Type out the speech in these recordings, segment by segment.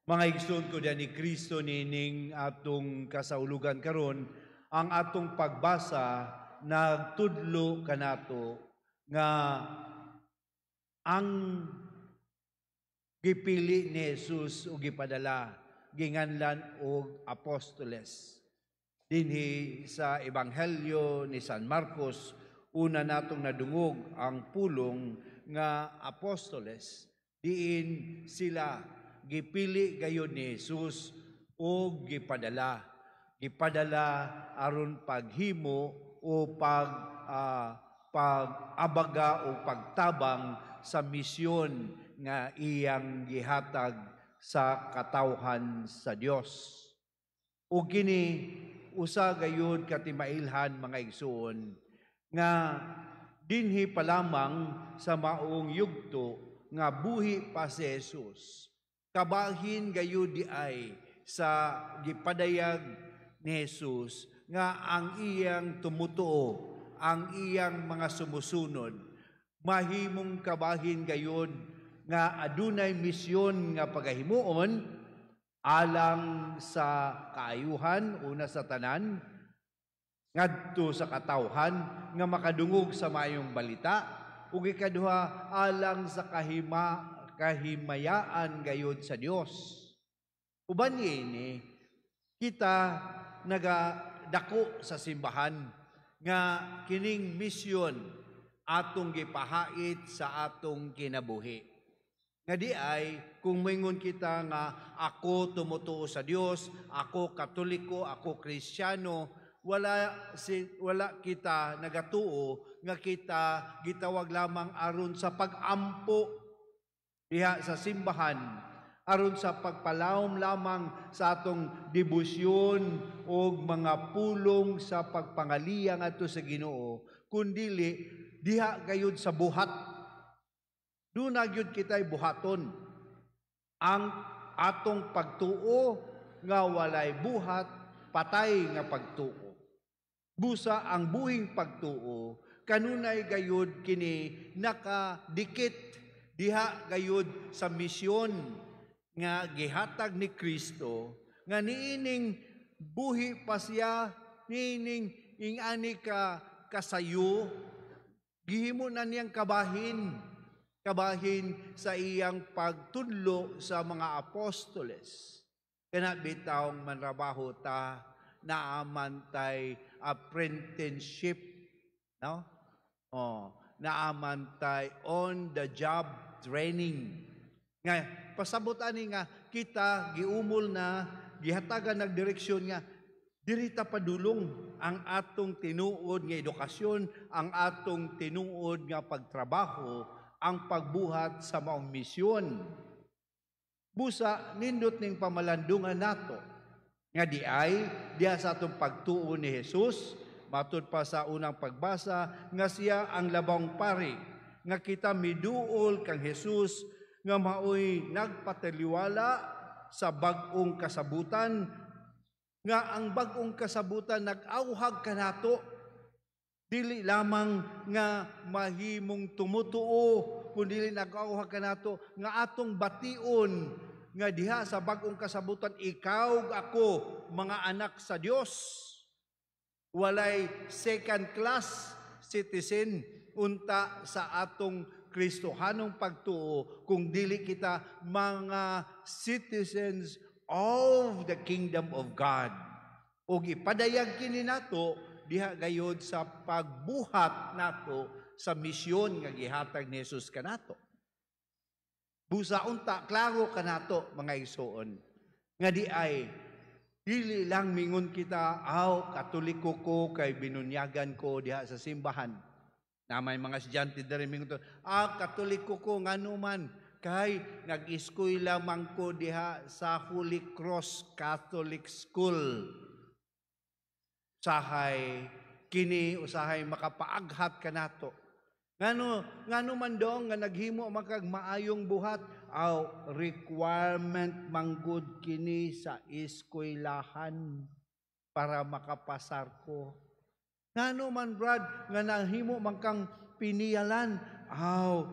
Mga igsoon ko ni Kristo, nining atong kasaulugan karon, ang atong pagbasa nagtudlo kanato nga ang gipili ni Jesus ug gipadala ginganlan og apostoles. Dinhi sa Ebanghelyo ni San Marcos, una natong nadungog ang pulong nga apostoles, diin sila gipili gayud ni Jesus ug gipadala. Gipadala aron paghimo o pag-abaga o pagtabang sa misyon nga iyang gihatag sa katawhan sa Dios. Ug kini usa gayud ka timailhan, mga igsuon, nga dinhi pa lamang sa maong yugto nga buhi pa si Jesus, kabahin gayud di ay sa gipadayag ni Jesus nga ang iyang tumutuo, ang iyang mga sumusunod, mahimong kabahin gayud nga adunay misyon nga pagahimuon alang sa kaayuhan una sa tanan ngadto sa katawhan nga makadungog sa maayong balita, ug ikaduha, alang sa kahimayaan gayud sa Dios. Uban niini kita nagadako sa simbahan nga kining misyon atong gipahait sa atong kinabuhi. Nga di ay kung moingon kita nga ako tumutuo sa Dios, ako Katoliko, ako Kristiyano, wala kita nagatuo nga kita gitawag lamang aron sa pag-ampo diha sa simbahan, aron sa pagpalawom lamang sa atong debosyon o mga pulong sa pagpangaliya ngadto sa Ginoo, kundili diha gayud sa buhat. Duna gyud kita'y buhaton. Ang atong pagtuo nga walay buhat, patay nga pagtuo. Busa ang buhing pagtuo, kanunay gayud kini nakadikit diha gayud sa misyon nga gihatag ni Kristo, nga niining buhi pa siya, niining ingani ka kasayo, gihimo na niyang kabahin kabahin sa iyang pagtudlo sa mga apostoles. Kana bitawng manrabaho ta, naaman tay apprenticeship, no? Oh, naaman tay on the job training. Nga pasabot ani nga kita giumol na, gihatagan ng direksyon nga diri ta padulong ang atong tinuod nga edukasyon, ang atong tinuod nga pagtrabaho, ang pagbuhat sa maong misyon. Busa nindot ning pamalandungan nato nga di ay diha sa atong pagtuo ni Jesus, matud pa sa unang pagbasa nga siya ang labawng pari, nga kita miduol kang Jesus nga maoy nagpataliwala sa bag-ong kasabutan, nga ang bag-ong kasabutan nag-awhag kanato, dili lamang nga mahimong tumutuo, kundi nag-awhag kanato nga atong bation nga diha sa bag-ong kasabutan, ikaw ug ako mga anak sa Dios, walay second class citizen unta sa atong Kristohanong pagtuo, kung dili kita mga citizens of the kingdom of God. Ug ipadayag kini nato diha gayod sa pagbuhat nato sa misyon nga gihatag ni Jesus kanato. Busa unta klaro kanato, mga igsoon, nga di ay dili lang mingon kita, "Aw, Katoliko ko kay binunyagan ko diha sa simbahan." Na may mga estudyante diri mingon to, "Ah, Katoliko ko ngano man kay nag-eskwela man ko diha sa Holy Cross Catholic School." Usahay kini usahay makapaaghat kanato. Ngano man dong nga naghimo man kag maayong buhat? "Aw, requirement manggod kini sa eskwelahan para makapasar ko." "Ngano man, Brad, nga nahimo man kang piniyalan?" "Aw,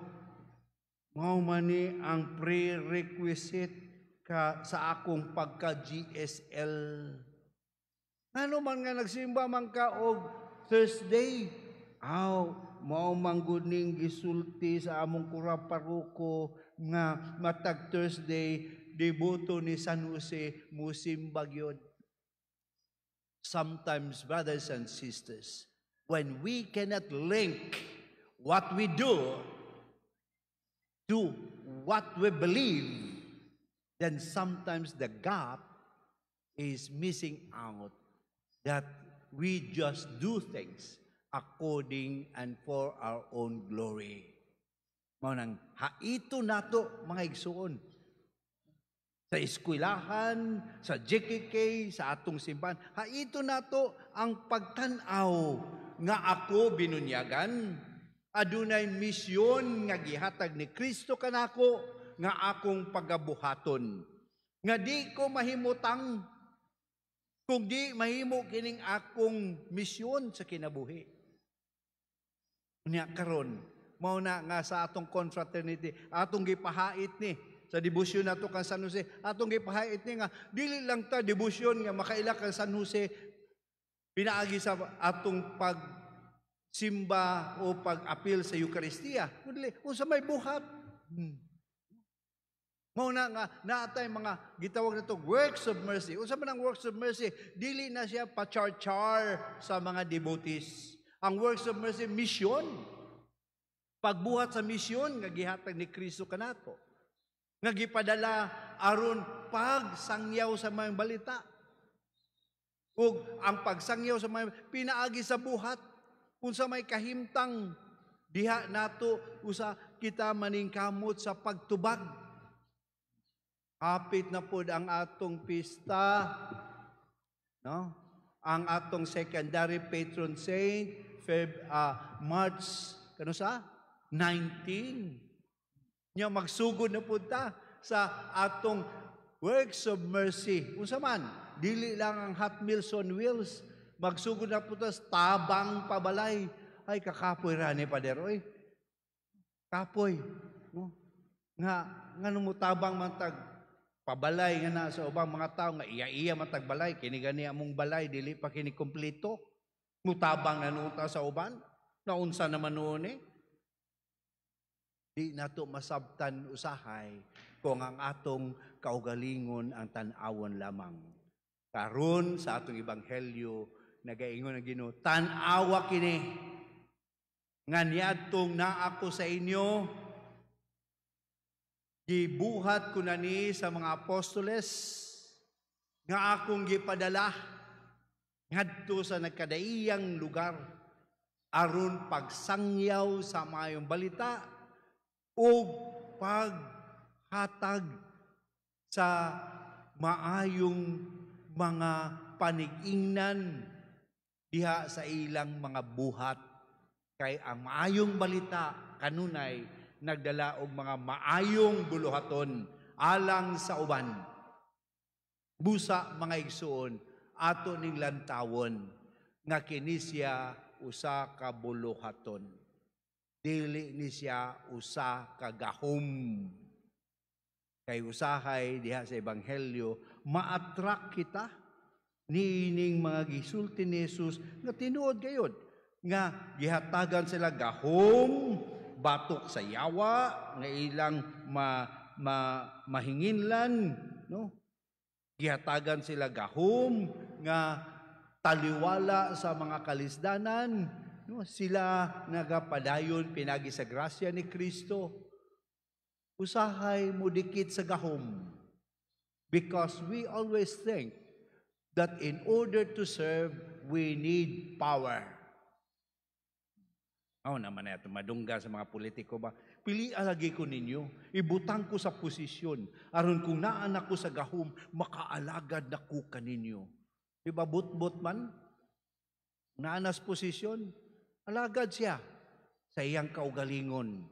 mao man ni ang prerequisite." ka sa akong pagka GSL. Ngano man nga nagsimba man ka og Thursday? Aw, mao man gud ning gisulti sa among kura paroko nga matag Thursday deboto ni San Jose musimba gyud. Sometimes, brothers and sisters, when we cannot link what we do to what we believe, then sometimes the gap is missing out that we just do things according and for our own glory. Mao nang haito nato, mga igsuon, sa eskwelahan, sa JKK, sa atong simbahan, haito nato ang pagtan-aw nga ako binunyagan, adunay misyon nga gihatag ni Kristo kanako nga akong pagabuhaton. Nga di ko mahimutang kung di mahimo kining akong misyon sa kinabuhi. Unya karon, mao na nga sa atong confraternity, atong gipahait ni sa debosyon nato kang San Jose, atong gipahait ni nga dili lang ta debosyon nga makaila kang San Jose pinaagi sa atong pag simba o pag-apil sa Eukaristiya. Kundi unsa may buhat. Mao na nga naatay mga gitawag nato works of mercy. Unsa man ang works of mercy? Dili na siya pa-char-char sa mga devotees. Ang works of mercy, mission. Pagbuhat sa misyon nga gihatag ni Kristo kanato, nga gipadala aron pagsangyaw sa mga balita. Ug ang pagsangyaw sa mga pinaagi sa buhat, unsa may kahimtang diha nato usa kita maningkamot sa pagtubag. Hapit na pod ang atong pista, no? Ang atong secondary patron saint, Feb March kano sa 19. Nya magsugod na pud ta sa atong works of mercy. Unsa man, dili lang ang Hot Meals on Wheels, magsugod na pud ta sa tabang pabalay. Ay, kakapoy ra ni, Pader, oy. Kapoy, no? Nga ngano mo tabang man tag pabalay nga na sa ubang mga tao nga iya-iya man tag balay, kini gani among balay, dili pa kini kompleto. Mutabang na nuta sa uban, naunsa naman noon eh. Di nato masabtan usahay kung ang atong kaugalingon ang tan-awon lamang. Karon sa atong ebanghelyo, nagaingon ang Ginoo, tan-awa kini nga niadtong naa ko sa inyo, gibuhat ko na ni sa mga apostoles nga akong gipadala ngadto sa nagkadaiyang lugar aron pagsangyaw sa maayong balita o paghatag sa maayong mga panigingnan diha sa ilang mga buhat, kay ang maayong balita kanunay nagdala og mga maayong buluhaton alang sa uban. Busa, mga igsuon, ato ning lantawon nga kini siya usa ka buluhaton. Dili ni siya usa ka gahom. Kay usahay diha sa ebanghelyo ma-attract kita niining mga gisulti ni Jesus nga tinuod gayod nga gihatagan sila gahom batok sa yawa nga ilang ma, ma mahinginlan, no? Gihatagan sila gahom nga taliwala sa mga kalisdanan, no? Sila nagapadayon pinagi sa grasya ni Kristo. Usahay mo dikit sa gahom because we always think that in order to serve, we need power. Oh, naman na ito, madungga sa mga politiko ba? Pili lagi ko ninyo, ibutang ko sa posisyon, aron kung naan ako sa gahom, makaalagad na ko kaninyo. Di ba but-but man? Naanas posisyon, alagad siya sa iyang kaugalingon.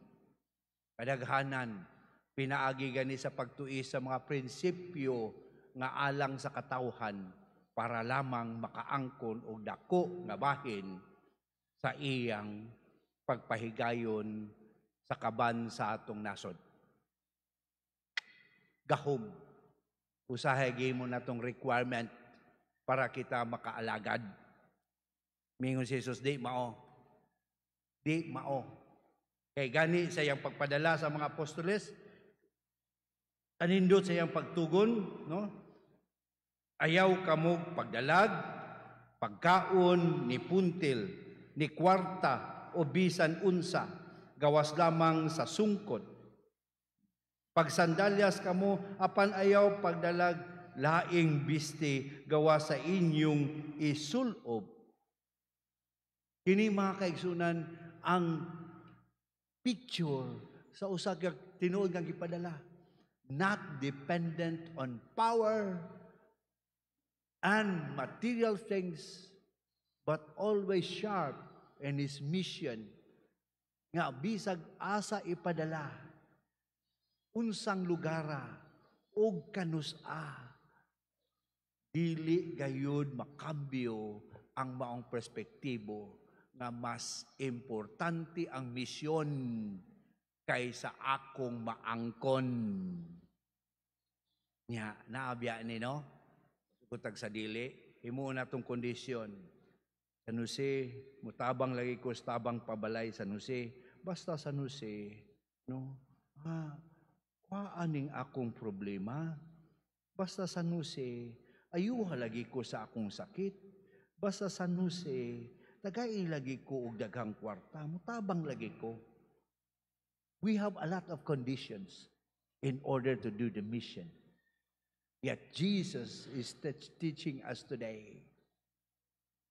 Kadaghanan, pinaagi gani sa pagtuis sa mga prinsipyo nga alang sa katawhan para lamang makaangkon og dako nga bahin sa iyang pagpahigayon sa kaban sa atong nasod. Gahom. Usahay gihimo natong requirement para kita makaalagad. Mingon si Jesus, di mao. Di mao. Kay gani sa iyang pagpadala sa mga apostoles, kanindot sa iyang pagtugon, no? Ayaw kamog pagdalag, pagkaon ni puntil, ni kwarta o bisan unsa, gawas lamang sa sungkod. Pagsandalyas kamo, apan ayaw pagdalag laing bisti gawas sa inyong isulob. Kini, mga kaigsunan, ang picture sa usa ka tinuod nga gipadala. Not dependent on power and material things, but always sharp in his mission. Nga bisag asa ipadala, unsang lugara, og kanus-a, dili gayud makambyo ang maong perspektibo nga mas importante ang misyon kaysa akong maangkon. Nya, naabya ni, no? Kutag sa dili, himuon natong kondisyon. San Jose, mutabang lagi ko sa tabang pabalay, San Jose. Basta San Jose, no? Ah, aning akong problema. Basta San Jose, ayuha lagi ko sa akong sakit. Basta San Jose, tagay lagi ko og daghang kwarta, mutabang lagi ko. We have a lot of conditions in order to do the mission. Yet Jesus is teaching us today,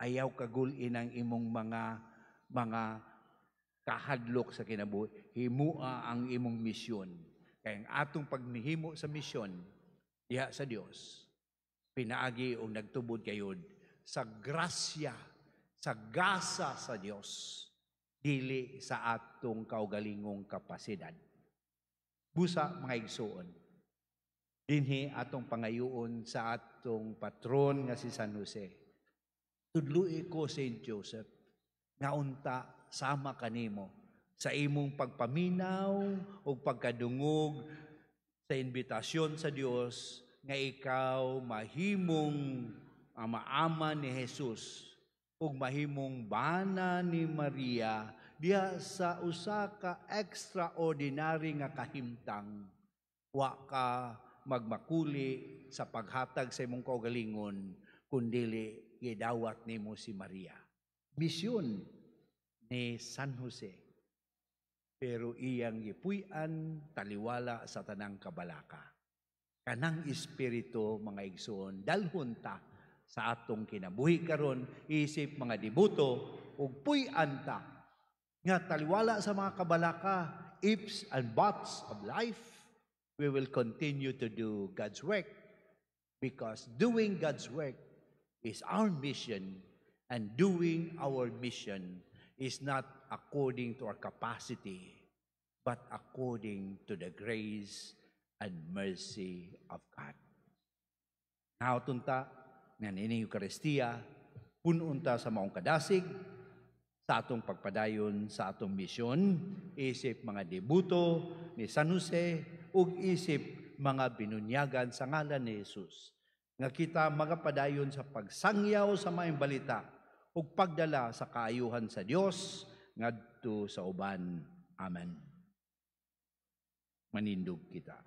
ayaw kagul-in ang imong mga kahadlok sa kinabuhi. Himua ang imong misyon. Kaya ang atong pagmihimo sa misyon diha sa Dios, pinaagi o nagtubod kayod sa grasya, sa gasa sa Dios, dili sa atong kaugalingong kapasidad. Busa, mga igsuon, dinhi atong pangayuon sa atong patron nga si San Jose. Tudlui ko, Saint Joseph, nga unta sama kanimo sa imong pagpaminaw o pagkadungog sa imbitasyon sa Dios nga ikaw mahimong ama-ama ni Jesus ug mahimong bana ni Maria diha sa usa ka extraordinary nga kahimtang. Wa ka magmakuli sa paghatag sa imong kaugalingon, kundili gidawat nimo si Maria. Misyon ni San Jose, pero iyang gipuy-an taliwala sa tanang kabalaka. Kanang espiritu, mga igsoon, dalhon ta sa atong kinabuhi karon isip mga deboto ug puy-an ta nga taliwala sa mga kabalaka, ifs and buts of life, we will continue to do God's work because doing God's work is our mission, and doing our mission is not according to our capacity but according to the grace and mercy of God. Now tunta nga niining Eucharistia, punon ta sa maong kadasig sa atong pagpadayon sa atong misyon isip mga deboto ni San Jose ug isip mga binunyagan sa ngalan ni Jesus, nga kita magapadayon sa pagsangyaw sa maayong balita ug pagdala sa kaayuhan sa Dios ngadto sa uban. Amen. Manindog kita.